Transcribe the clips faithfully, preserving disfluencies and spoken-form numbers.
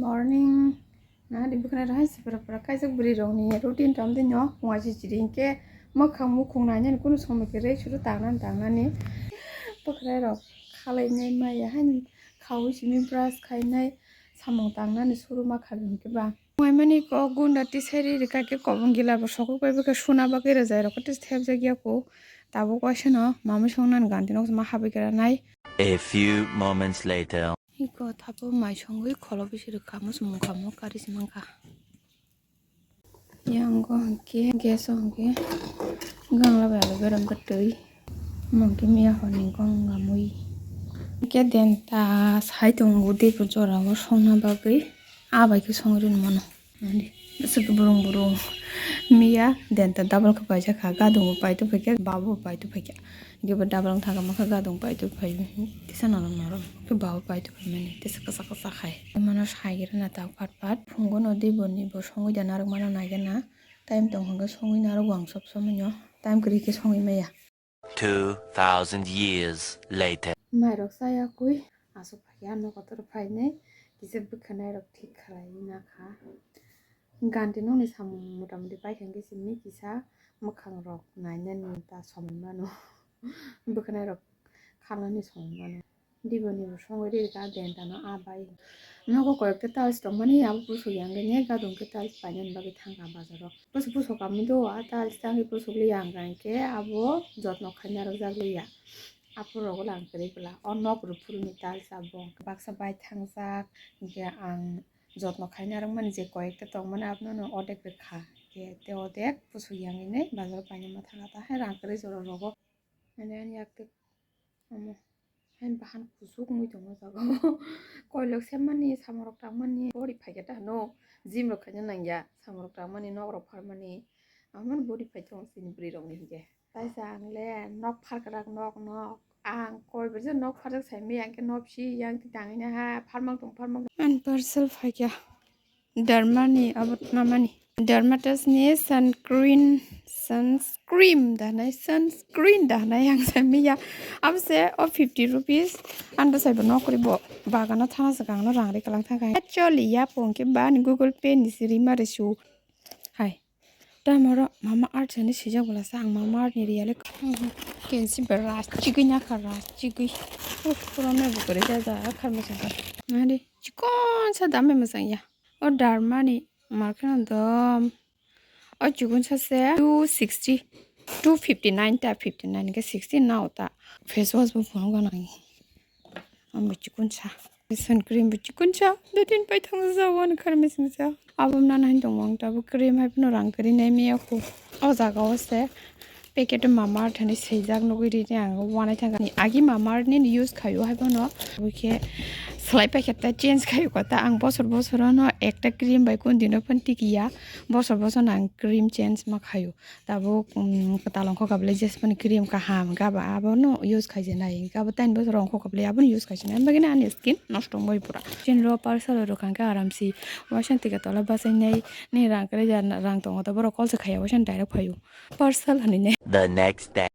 Morning. Na di bwkhwnai rok hai sipra pra kaijak bwrwi rokni routine tong di no. Wngya si chiri hinkhe mwkhang mukhung nainani kunu somoi kwrwi suru tangnani tangnani. Bwkhwnai rok khalainai maya hai khaui simi brush khainai samung tangnani suru ma kha hinkhe ba. Wngmani kok gunda tisari rika khe kobong gila bo sokwi pai bwkhe suna bagwi rwjai rok khe thepjak ya kho. Tabuk waisa no mamwi songnani ganti nok ma habwi khe ranai. A few moments later. Iko thapo mai songwi kholo bisi rwkha, muchung mungkha mo kari se mankha. Yango hwnkhe gas o hwnkhe gangla bai alo beram bwtwi. Omo hwnkhe miya horni gong gamwi. Hwnkhe denta sai tongo teibo jorao songna bagwi. Ah bai khe songwi rwmano. Nadi, aswk burung burung. Miya denta double khe paijak kha, gadung bo paituphaikha, babo bo paituphaikha. Hwnkhe bo double wng thangkha, mokhe gadung paituphaio. Tisa norok norok khe babo paituphaimani, tisa kwchak kwchak hai. Mano saigwrwna tabuk pat pat. Phungo no diboni bo songwi da narwk mano naigena. Time tong hwnkhe songwi narwk ang sob somoi no. Time kwrwi khe songwi maya. Two thousand years later. Mairok chayakwi aswk phaiya nokotor phainai kisa bwkhwnairok thik khlaiwi nakha. Ganti nokni samung motamoti paikha hwnkhe simi kisa mwkhangrok nainani ta somoi mano. Bwkhwnairok khalnani somoi mano. Diboni bo songwi rikha dentano ah bai. Nogo koyekta tiles tongmani abo pusuk yang khe gadung khe tiles painani bagwi thangkha bazaro. Pusuk pusuk kami do ah tiles tangwi pusuk liya hwnkha hinkhe abo jotno khaina rwjak liya. Aphuru rogo lang kwrwi bwla o nok rwphuruni tiles abo baksa bai thangjak hinkhe ang jotno khaina rwmani je koyekta tongmani abono ordek rwkha hinkhe tei ordek pusuk yang hinwi bazaro painani thangkha ta hai rang kwrwi jora rogo. Ani ani yak tei Omo, hain bahan kuchuk wngwi tongo o jaga o. Koilok semmani, samorok tangmani, body phaikhe ta hwno, gym rok khaina nangya, samorok tangmani, nok rok pharmani, amani body phai tongo chini bwrwi rokni hinkhe. Taisa ang le nok pharkrak nok nok, ang koi bar je nok pharjak sai manya, ang khe nok si yang twi tangwi naha, pharmang tong pharmang tong. Ang parcel phaikha. Dermani abo mamani. Dermatus ni sunscreen, sunscreen da hinai, sunscreen da hinai ang sai manya. Abo se o fifty rupees. Ang da saibo nokri bo bagano thana se kangno rang ri kalang thang kha. Actually ya pon khe ba ni Google Pay ni si rima re su. Hai. Tamo ro Mama Earth ni sijak bwla sa ang Mama Earth ni riyale. Kensi ba ras chigwi na kha ras chigwi. Pura me bukuri ja ja kharma sa. Nari chikon sa dame masang ya. O Dermani market no dom. O chikon sa se two sixty, two fifty nine ta, fifty nine ke sixty na ota. Face wash bo phunuk gana. Ang bo chikon sa. Sun cream bo chikon sa. Dutin pai thang sa wan khar missing sa. Abo nana hin tong wang ta bo cream hai phano rang kari nai me ko. O jaga o se. Packet o Mama Earth hinwi swijak nugwi rini ang wanai thangkha. Agi Mama Earth nini use khaio hai bono. Abokhe swlai paikha ta change khaio kota. Ang bosor bosor no ekta cream bai kundino phan tikiya. Bosor bosor no ang cream change ma khaio. Tabuk, um, kwtal ongkha kable jesmani cream kaham gaba abono use khaijana. Gaba tain bosor ongkha kable abono use khaijana. Bagina ani skin nosto wngwi pura. Chin ro parcel ro kangkha aramsi. Waisang tika tola basainai ni rang kare rang tongo to borok call se khaya waisang direct phaio. Parcel hinwi ne. The next day.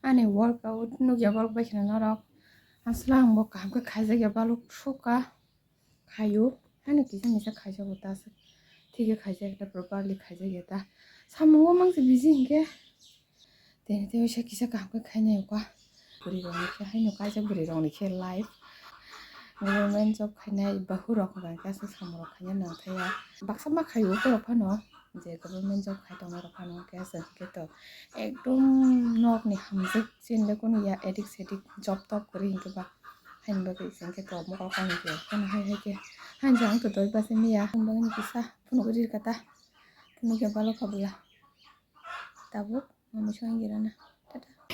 Ani workout nukya borok bai kheno norok. Asla ang bo kaham khe khaijak ya baluk suka. Khaio, haino kisa misa khaijago ta aswk. Thikhe khaijak ya ta, properly khaijak ya ta. Samungo mangse busy hinkhe. Tei, tei waisa kisa kaham khe khainai kha. Bwrwi rokni khe haino kaisa bwrwi rokni khe life. Government job khainai bahu rok hwnba khe aswk samung rok khaina nang thaya. Baksa ma khaio borok phano je government job khai tongnai rok phano khe aswk khe to ekdom nokni hamjwk chini le kunu ya edik sedik job tob kwrwi hinkhe ba. Haini bagwi chwng khe to mokol kok ni khe phano hai hai khe. Haini je ang to doi bachai maya haini bagwi kisa phunugwi rikha ta. Phunukya balo kha bwla. Tabuk. Mami song gira na. Tata.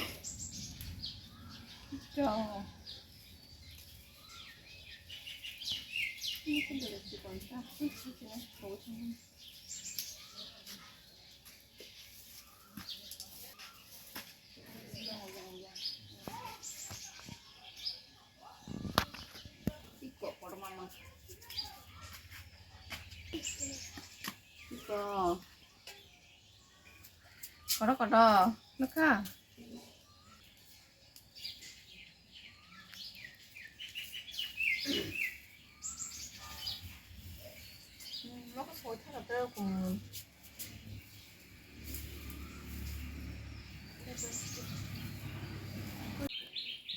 Kodo kodo, lekha.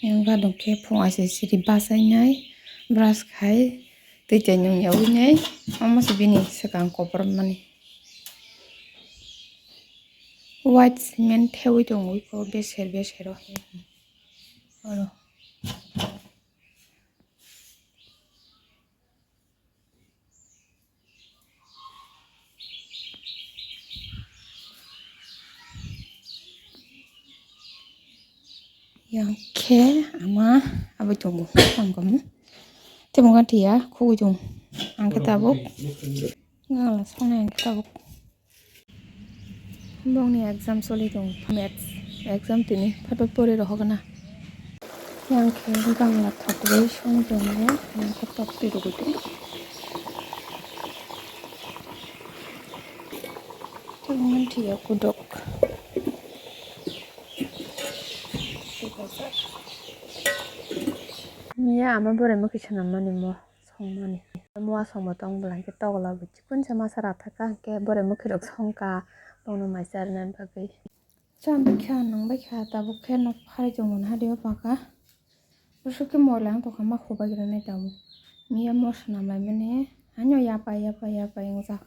Yang gadok khe phung aise siri bachainai, brush khai twi tei nung yaui nai, omo se bini swkang koprwmani. White cement thewi tongwi kho beser beser o. Oro. Yang khe ama abui tongo, tongkhamu. Tei bo ganthiya khugui tongo. Ang khe tabuk. Gangla songnai ang khe tabuk. Bongni exam choli tongo, maths exam tini phatphat pori rohorna. Yang khe gangla thokgwi song tongo, yang khe tokti rwgwi tongo. Tei manthiya kudok. Miya ama borai mokhe swnam mani mo. Songmani. Muasongbo tong bwla hwnkhe tokla bo chikon se masa rathaka hwnkhe borai mokirok songkha bongno mai charwna bagwi. Cham baikha, nang baikha, tabuk khe nok phari tongmani hadi o paka. Bwswk khe moila wng tongkha ma khobaigra nai tabuk. Miya moso namlaimani haino yapai yapai yapai wngjak.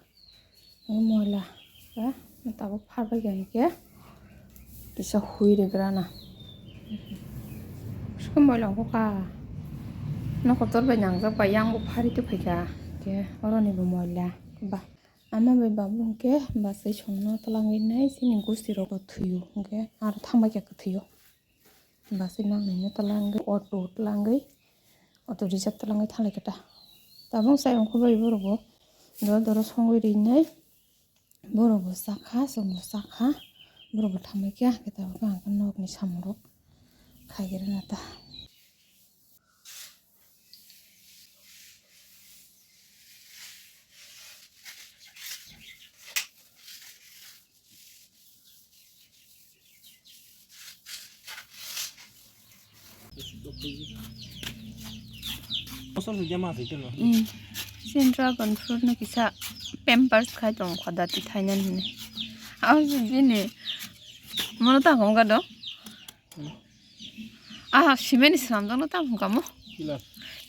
Moila khe tabuk pharbai kha hwnkhe kisa hui rwgrana. Bwswk moila wngkha. Nokotor bai nangjak bai yang bo phari tongphaikha. Khe oroni bo moila ba ama bai babu hwnkhe bachai songno twlangwi nai chini gusti rok bo thwio hwnkhe aro thangbai kha kwthwio. Bachai mangnai no twlangwi, auto twlangwi, auto reserve twlangwi thanglai khe ta. Tabuk chai ongkha bai borok bo doro doro songwi rinai, borok bo chakha, chwng bo chakha, borok bo thanglai khe, hwnkhe tabuk ang khe nokni samung rok khai rwna ta. Bosor ni jama asai keno. Hmm. Sin dragon fruit no kisa pampers khai tong kha dati thainan hini. Aw bini mono ta hom ga do. Hmm. Ah, cement ni swnamjakno tamo hwnkha mo? Pillar.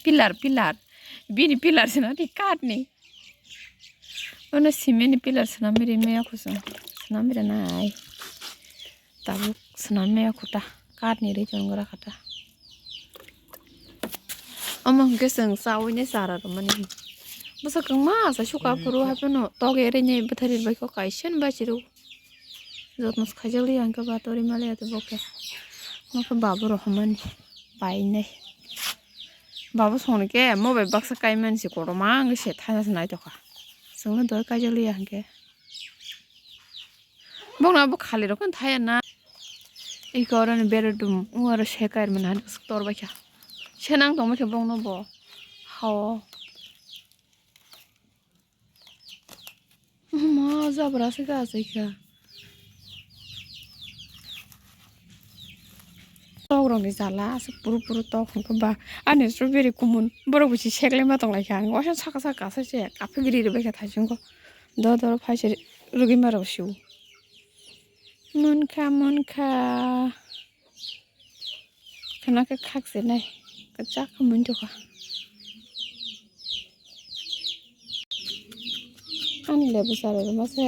Pillar, pillar. Bini pillar se na, di kath ni. Ono cement ni pillar swnamwi rimaya kho chwng. Swnamwi rwnai. Tabuk swnamya kho ta. Kath ni ri chwng gra kha ta. Omo hwnkhe chwng chawi nai chara rwmani. Bwsa kwngma sa suka phuru haphano tok rini bwthari bai kho kaisa ni bachirw. Jotno khaijak liya hwnkhe ba tori maliya tei bo khe. Bo khe babu rohormani painai. Babu songni khe mo bai baksa kaimani se kotorma wngwi se thaisa se naitokha. Chwngno doi kaijak liya hwnkhe. Bongno abo khali rok thaya na. Iko oro ni bere dum, o oro se kairmani hadi tor bai kha. Se nang tong bai kha bongno bo. Hao. Ma jabra se ga se kha. Tok rok ni jala aswk puru puru tok hwnkhe ba ani strawberry kumun borok bo se seklai ma tong lai kha. Ang waisa saka saka se kaphik ri ri bai kha thaichung kho. Dor dor phai se rwgwi ma rw sio. Mon kha mon kha. Khwna khe khak se nai kwchak khe mui tongkha. Ani le bwsa rw ma se.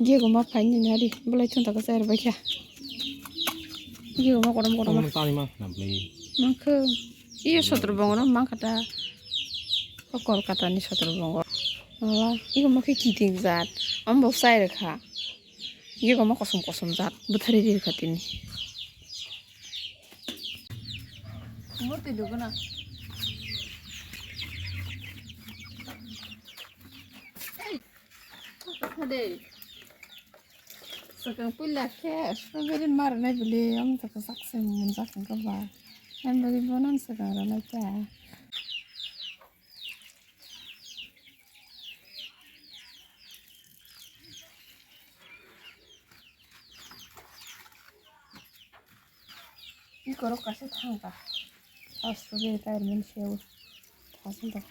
Gego ma phai nini hari bolai thun ta kwchai rw bai kha. Gego ma kotom kotom. Tani ma khna bwlai. Ma khe. Iyo sotro bongo no ma kha ta. O Kolkata ni sotro bongo. Mala iyo ma khe kiting jat. Ambo sai rw kha. Yego ma kosom kosom jat bwthari ri kha tini. Murti duguna. Hade. Sakang puila khe strawberry mar nai bili, ang sakang sakse mun sakang kaba. Ang bili bonan sakang rana kya. Iko rok kaisa thang ta. Astro de tai men seu. Thasing ta.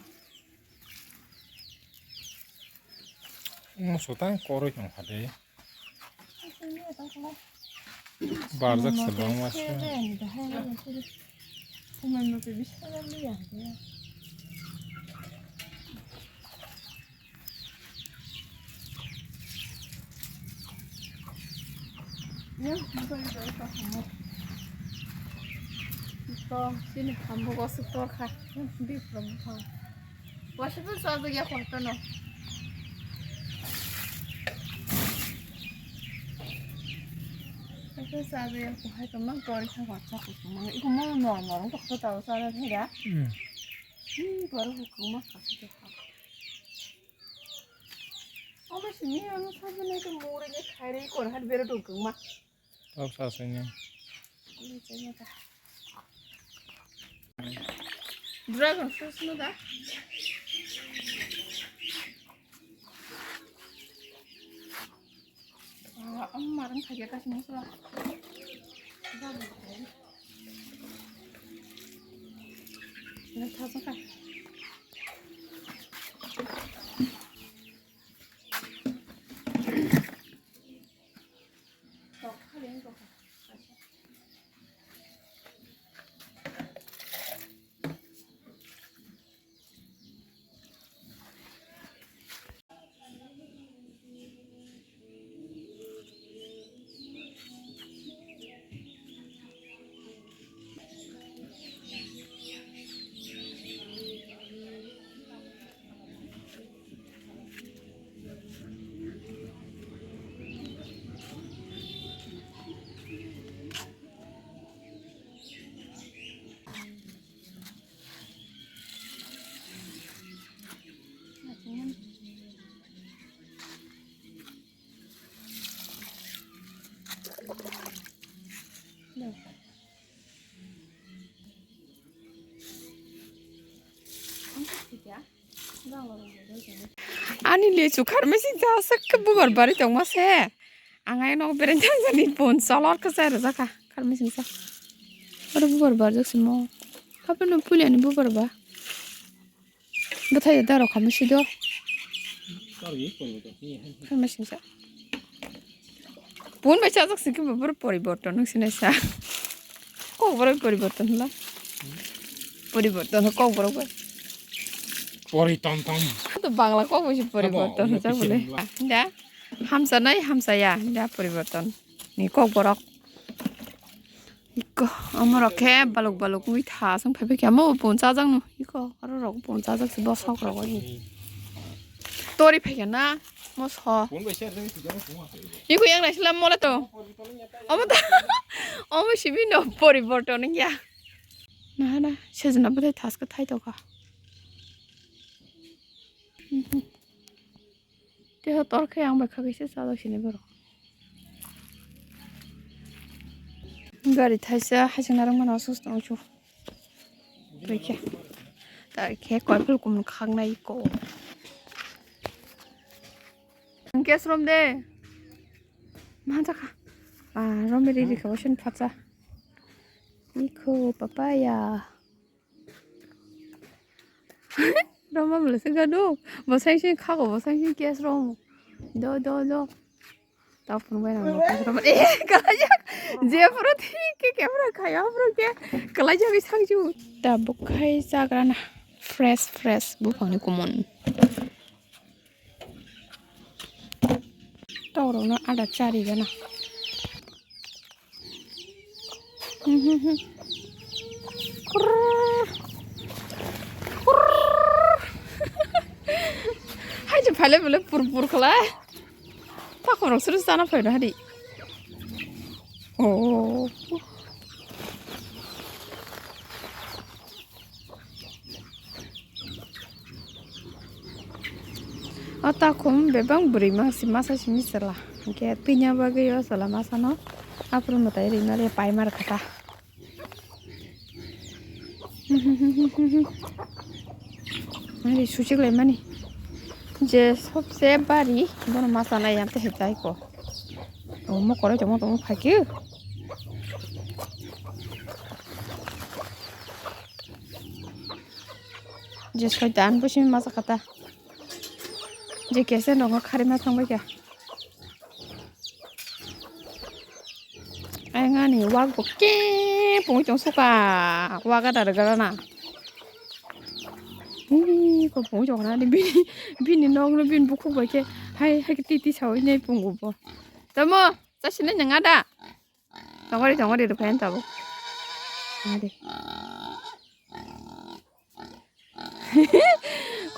Mo sotang koroi tong phade. Barjak sebang mas. Kumai mo pe bisa liya. Sini hambo gosok torkha. Bipro buphang. Waisa bo sajak ya kho tono. Waisa sajak ya kho hai tongma tori kha waisa kho tongma. Iko mo normal wng tong kho tao sajak hai da. Hmm. Hmm, tori kho kho ma kha kho tong kha. Omo simi ano sajak nai to mure ni khairi kon hat bero tong kho ma. Tok sasanya. Dragon fruit no da? Ah, ang marang kaya kasi masala. Dragon fruit. Ini thasa ka. Ani lechu kharmesing sa sak bubar bari tongma se. Ang ai nok bereng thang jani pon salor ka sai rajaka kharmesing sa. Aro bubar bar jak simo. Hape no puli ani bubar ba. Bwthai da rok khamwi si do. Khamwi singsa. Bun bai chajak singkhe bo borok poriborton wng sinai sa. Kok borok poriborton hwla. Poriborton kok borok bai. Pori tom tom. To Bangla kok bai se poriborton hwjak bole. Da. Hamsa nai hamsa ya. Da poriborton. Ni kok borok. Iko, omorok khe baluk baluk wngwi tha, aswk phaiphai khe, amo bo pun chajak no. Iko, aro rok pun chajak se bosok rok oi. Tori phai khe na, moso. Iko yang naisila mole to. Omo ta, omo simi no poriborton wngya. Naha na, sejna bwthai thaske thai tokha. Teho tor khe ang bai kha kaisa chajak sini borok. Gari thaisa hasing narwk mano susto wngsu. Rikhe. Ta khe koiphal kum khaknai ko. Ang gas rom de. Ma jakha. Ah, rom ri ri kha wasen phacha. Ikho papaya. Roma bwlasa gado. Bwsai sini khago, bwsai sini case romo. Do, do, do. Tao phunuk bai rang. Eh, kalaijak. Je phuru thik khe, khe phuru khaya phuru khe. Kalaijak isang ju. Tabuk khai chagra na. Fresh, fresh. Buphangni kumon. Tao rok no ada chari gana. Hai je phale phale pur pur khlai. Takhorok suru sana phai hadi. Oh. O takhum bebak bwrwi mangsi masa simi chwla. Hwnkhe twinya bagwi o chwla masano aphuru mwtai rwmani paimar kha ta. Ari suchik laimani je sobse bari bono masa nai ang tei jai ko. Omo koroi tongmo tongmo phaikhe. Je soitan bo simi masa kha ta. Je kesa nongo khari ma thangbai kha. Ayang ani wak bo ke pungwi tong suka, wak ada rwgara na. Ih, ko pungwi tong na ni bini, bini nok no bini bukhuk bai khe hai, hai titi sawi nai pungo bo. Tamo, chasile nang ada. Tongori, tongori rwkha yan tabuk. Ade.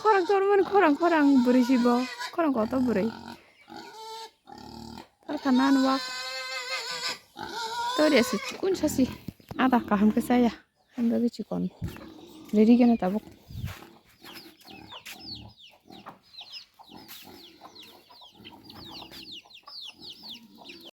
Khorang tormani khorang, khorang bwrwi si bo, khorang kotor bwrwi. Tar kha nan wak. Tor ya si chikun sa si. Ada kaham khe chaya. Hamda khe chikon. Ready gana tabuk.